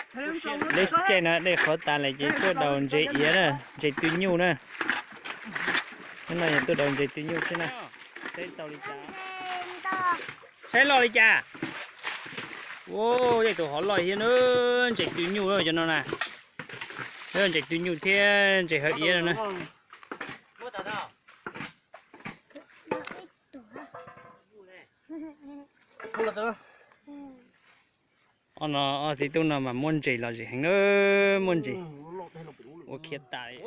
Dej caij no dej qhuav tas lawm ces tuaj daus ntses iav na, ntses tw nyuj na. Hnub no yog tuaj daus ntses tw nyuj thiab na. Saib tau li cas? Saib loj li cas? Ua, tej tus hov loj thiab na, ntses tw nyuj cov no na. Ntses tw nyuj thiab ntses hawv iav no na. Ob no, ob txiv tub no mas muab ntses los zem heev na, muab ntses ua khiav tas li.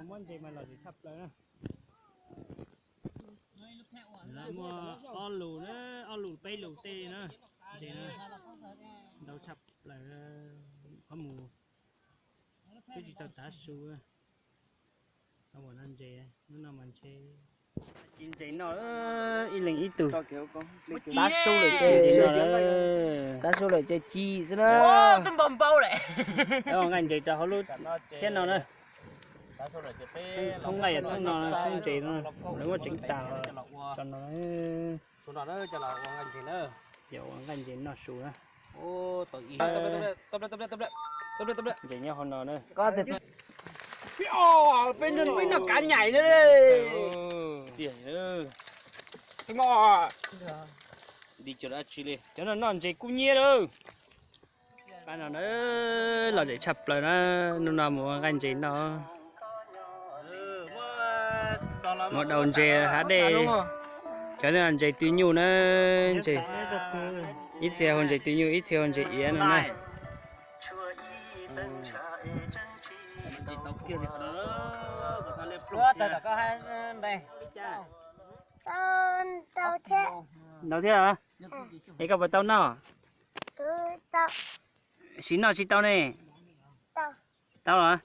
Muab ntses mas lom zem tshaj plaws na. Lawv muaj ob lus, ob lus peb lus tej na. Ntses ntau tshaj plaws, qhov mus twb tsis tau tav su. Tau ua no ntses, hnub no mas ntshe ci ntses no, ib leeg ib tug. Tav su lawm ces, tav su lawm ces ci xwb na. Npau npau lawm. Nqaij ntses rau hauv lub thiab no na. Thoob nqaij thoob no, thoob ntses no, lawv muab tseev tas tso no. Yog ua nqaij ntses noj su na. Ntses nyob hauv no na. Peb noj kav nyaim na. Tiag, cov no noj ntses kub nyiab lawm. Qab no na, lom zem tshaj plaws na, hnub no mus ua nqaij ntses noj. Mus daus ntses hav dej, cov no ntses tw nyuj na, ntses, ib txhia hu ntses tw nyuj, ib txhia hu ntses iav no na. Ntau thiab los? Es koj puas tau noj? Siv noj tsis tau ne? Tau los?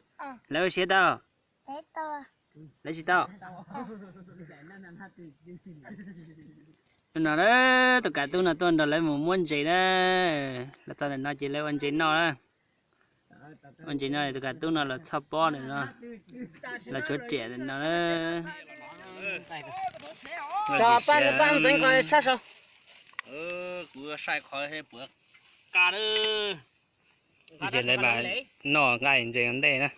Lawv siav tau? Lawv tsis tau. No na, tus kav tub no tuaj nrog lawv mus muab ntses na. Los txog ntawm no ces lawv ua ntses noj na. Ua ntses no, tus kav tub no los txhoj pob ntawm no, los tshuav riam ntawm no. Kuv saib qhov puas qa na. Ces ntawd mas noj nqaij ntses ua ntej na.